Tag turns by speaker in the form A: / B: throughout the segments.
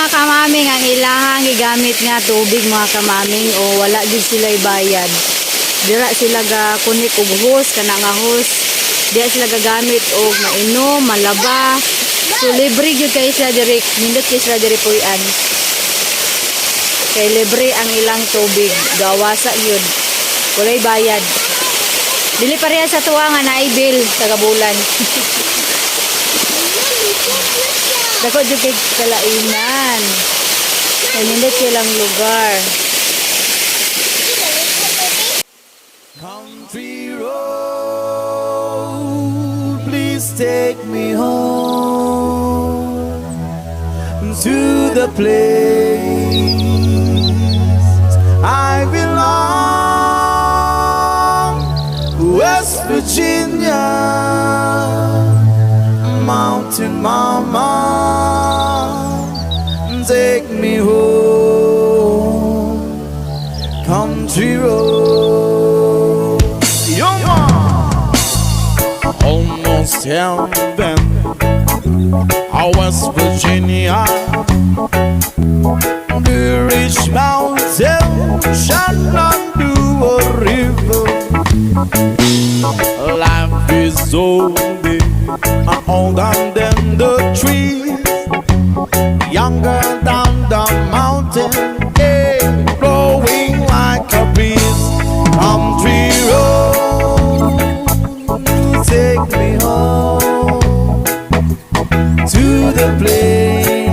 A: Mga kamaming, ang ilahang gigamit nga tubig, mga kamaming, o wala gid sila bayad. Dira sila ga connect og hose, kana nga hose. Diya sila gagamit og mainom, malaba. So libre gyud kay sila diri, nindot kay sila diri puy-an. Kay libre ang ilang tubig, gawasa gyud. Walay bayad. Dili pareha sa tuwa nga naay bill taga bulan. Dako jud kay kalainan. Kay nindot silang lugar.
B: Country road, please take me home to the place I belong, West Virginia, Mountain Mama, take me home, country road. Yuma! Almost heaven, West Virginia, Blue Ridge Mountain, Shenandoah River. Life is old, older than the trees, younger than the mountain, hey, blowing like a breeze. Country road, take me home to the place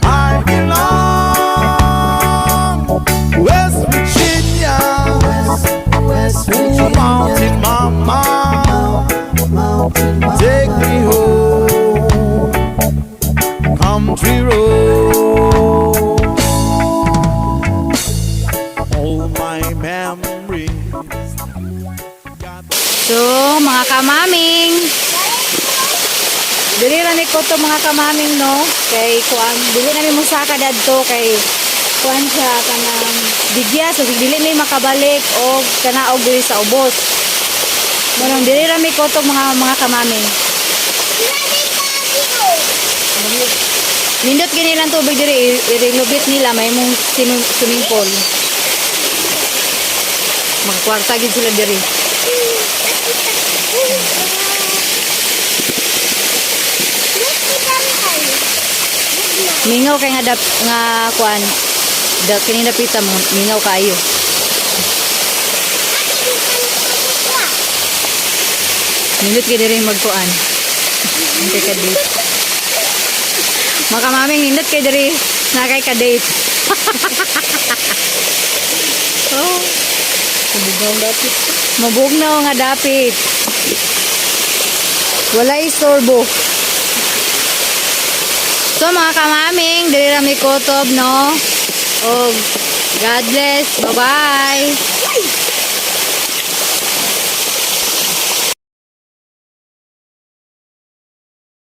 B: I belong, West Virginia, West Virginia, Mountain Mama, take me home, country road. All my memories. Got
A: So, mga kamaming, dili ra ni ko to, mga kamaming, no, kay kuan, dili na mi musaka dadto kay kuan siya, kanang digya, so dili mi makabalik og kanaog diri sa ubos. Manong dili ra mi kutob, mga kamaming. Nindot gini lang tubig diri, i-renovate nila may mong swimming pool. Makakwarta gid sila diri. Mingaw kay nga dap nga kuan. Da kini dapita mo mingaw kaayo. Nindot kay diri magkuan. Kay ka date. Mga kamaming, nindot kay diri na kay ka date. Oh.
C: Mabugnaw dapit.
A: Mabugnaw nga dapit. Walay istorbo. So mga kamaming, diri ra mi kutob, no. Og God bless. Bye-bye.